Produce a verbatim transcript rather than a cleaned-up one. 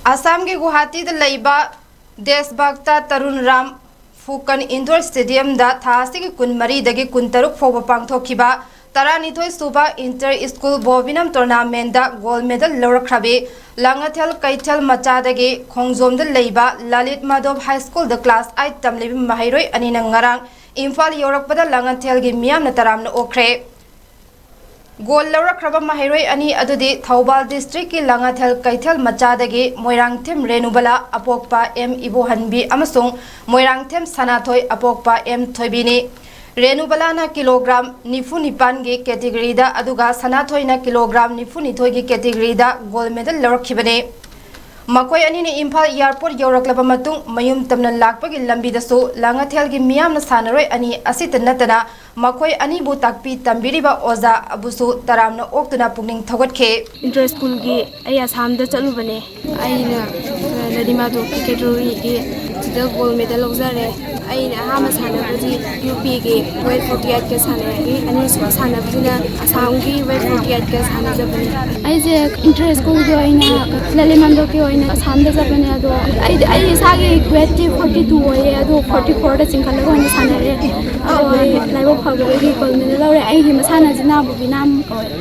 ꯑꯁꯥꯝꯒꯤ ꯒꯨꯋꯥꯍꯥꯇꯤꯗ ꯂꯩꯕ ꯗꯦꯁꯚꯛꯇ ꯇꯔꯨꯟ ꯔꯥꯝ ꯐꯨꯀꯟ ꯏꯟꯗꯣꯔ ꯁ꯭ꯇꯦꯗꯤꯌꯝꯗ ꯊꯥ ꯑꯁꯤꯒꯤ ꯀꯨꯟꯃꯔꯤꯗꯒꯤ ꯀꯨꯟꯇꯔꯨꯛ ꯐꯥꯎꯕ ꯄꯥꯡꯊꯣꯛꯈꯤꯕ ꯇꯔꯥꯅꯤꯊꯣꯏ ꯁꯨꯕ ꯏꯟꯇꯔ ꯁ꯭ꯀꯨꯜ ꯕꯣꯕꯤꯅꯝ ꯇꯣꯔꯅꯥꯃꯦꯟꯗ ꯒꯣꯜ ꯃꯦꯗꯜ ꯂꯧꯔꯛꯈ꯭ꯔꯕꯤ ꯂꯥꯡꯉꯊꯦꯜ ꯀꯩꯊꯦꯜ ꯃꯆꯥꯗꯒꯤ ꯈꯣꯡꯖꯣꯝꯗ ꯂꯩꯕ ꯂꯂꯤꯠ ꯃꯥꯙꯣꯕ ꯍꯥꯏ ꯁ꯭ꯀꯨꯜꯗ ꯀ꯭ꯂꯥꯁ ꯑꯥꯏꯠ ꯇꯝꯂꯤꯕ ꯃꯍꯩꯔꯣꯏ ꯑꯅꯤꯅ ꯉꯔꯥꯡ ꯏꯝꯐꯥꯜ ꯌꯧꯔꯛꯄꯗ ꯂꯥꯡꯉꯊꯦꯜꯒꯤ ꯃꯤꯌꯥꯝꯅ ꯇꯔꯥꯝꯅ ꯑꯣꯛꯈ꯭ꯔꯦ꯫ ꯒꯣꯜ ꯂꯧꯔꯛꯈ꯭ꯔꯕ ꯃꯍꯩꯔꯣꯏ ꯑꯅꯤ ꯑꯗꯨꯗꯤ ꯊꯧꯕꯥꯜ ꯗꯤꯁꯇ꯭ꯔꯤꯛꯀꯤ ꯂꯥꯡꯉꯊꯦꯜ ꯀꯩꯊꯦꯜ ꯃꯆꯥꯗꯒꯤ ꯃꯣꯏꯔꯥꯡꯊꯦꯝ ꯔꯦꯅꯨꯕꯂꯥ ꯑꯄꯣꯛꯄ ꯑꯦꯝ ꯏꯕꯣꯍꯟꯕꯤ ꯑꯃꯁꯨꯡ ꯃꯣꯏꯔꯥꯡꯊꯦꯝ ꯁꯅꯥꯊꯣꯏ ꯑꯄꯣꯛꯄ ꯑꯦꯝ ꯊꯣꯏꯕꯤꯅꯤ꯫ ꯔꯦꯅꯨꯕꯂꯥꯅ ꯀꯤꯂꯣꯒ꯭ꯔꯥꯝ ꯅꯤꯐꯨ ꯅꯤꯄꯥꯟꯒꯤ ꯀꯦꯇꯤꯒꯣꯔꯤꯗ, ꯑꯗꯨꯒ ꯁꯅꯥꯊꯣꯏꯅ ꯀꯤꯂꯣꯒ꯭ꯔꯥꯝ ꯅꯤꯐꯨ ꯅꯤꯊꯣꯏꯒꯤ ꯀꯦꯇꯤꯒꯣꯔꯤꯗ ꯒꯣꯜ ꯃꯦꯗꯜ ꯂꯧꯔꯛꯈꯤꯕꯅꯤ꯫ ꯃꯈꯣꯏ ꯑꯅꯤꯅ ꯏꯝꯐꯥꯜ ꯑꯦꯌꯔꯄꯣꯔꯠ ꯌꯧꯔꯛꯂꯕ ꯃꯇꯨꯡ ꯃꯌꯨꯝ ꯇꯝꯅ ꯂꯥꯛꯄꯒꯤ ꯂꯝꯕꯤꯗꯁꯨ ꯂꯥꯡꯉꯊꯦꯜꯒꯤ ꯃꯤꯌꯥꯝꯅ ꯁꯥꯟꯅꯔꯣꯏ ꯑꯅꯤ ꯑꯁꯤꯇ ꯅꯠꯇꯅ ꯃꯈꯣꯏ ꯑꯅꯤꯕꯨ ꯇꯥꯛꯄꯤ ꯇꯝꯕꯤꯔꯤꯕ ꯑꯣꯖꯥꯕꯨꯁꯨ ꯇꯔꯥꯝꯅ ꯑꯣꯛꯇꯨꯅ ꯄꯨꯛꯅꯤꯡ ꯊꯧꯒꯠꯈꯤ꯫ ꯏꯟꯇꯔ ꯁ꯭ꯀꯨꯜꯒꯤ ꯑꯩ ꯑꯁꯥꯝꯗ ꯆꯠꯂꯨꯕꯅꯦ꯫ ꯑꯩꯅ, ꯑ, ꯂꯗꯤꯃꯥꯗꯣ ꯀꯦꯇꯦꯒꯣꯔꯤꯒꯤ ꯁꯤꯗ ꯒꯣꯜ ꯃꯦꯗꯜ ꯂꯧꯖꯔꯦ꯫ ꯑꯩꯅ ꯑꯍꯥꯟꯕ ꯁꯥꯟꯅꯕꯁꯤ ꯌꯨ ꯄꯤꯒꯤ ꯋꯦꯠ ꯐꯣꯔꯇꯤ ꯑꯩꯠꯀ ꯁꯥꯟꯅꯔꯦ꯫ ꯑꯅꯤꯁꯨꯕ ꯁꯥꯟꯅꯕꯁꯤꯅ ꯑꯁꯥꯝꯒꯤ ꯋꯦꯠ ꯐꯣꯔꯇꯤ ꯑꯩꯠꯀ ꯁꯥꯟꯅꯖꯕꯅꯦ꯫ ꯑꯩꯁꯦ ꯏꯟꯇꯔ ꯁ꯭ꯀꯨꯜꯒꯤ ꯑꯣꯏꯅ ꯂꯂꯤꯃꯥꯟꯗꯣꯛꯀꯤ ꯑꯣꯏꯅ ꯑꯁꯥꯝꯗ ꯆꯠꯄꯅꯦ, ꯑꯗꯣ ꯑꯩꯗꯤ, ꯑꯩ ꯏꯁꯥꯒꯤ ꯋꯦꯠꯇꯤ ꯐꯣꯔꯇꯤ ꯇꯨ ꯑꯣꯏꯌꯦ, ꯑꯗꯣ ꯐꯣꯔꯇꯤ ꯐꯣꯔꯗ ꯆꯤꯡꯈꯠꯂꯒ ꯑꯣꯏꯅ ꯁꯥꯟꯅꯔꯦ꯫ ꯑꯗꯣ ꯑꯩ ꯂꯥꯏꯕꯛ ꯐꯕꯗꯒꯤ ꯒꯣꯜ ꯃꯦꯗꯜ ꯂꯧꯔꯦ꯫ ꯑꯩꯒꯤ ꯃꯁꯥꯟꯅꯁꯤ ꯅꯥꯕꯨ ꯕꯤꯅꯥꯝ ꯀꯧꯋꯦ꯫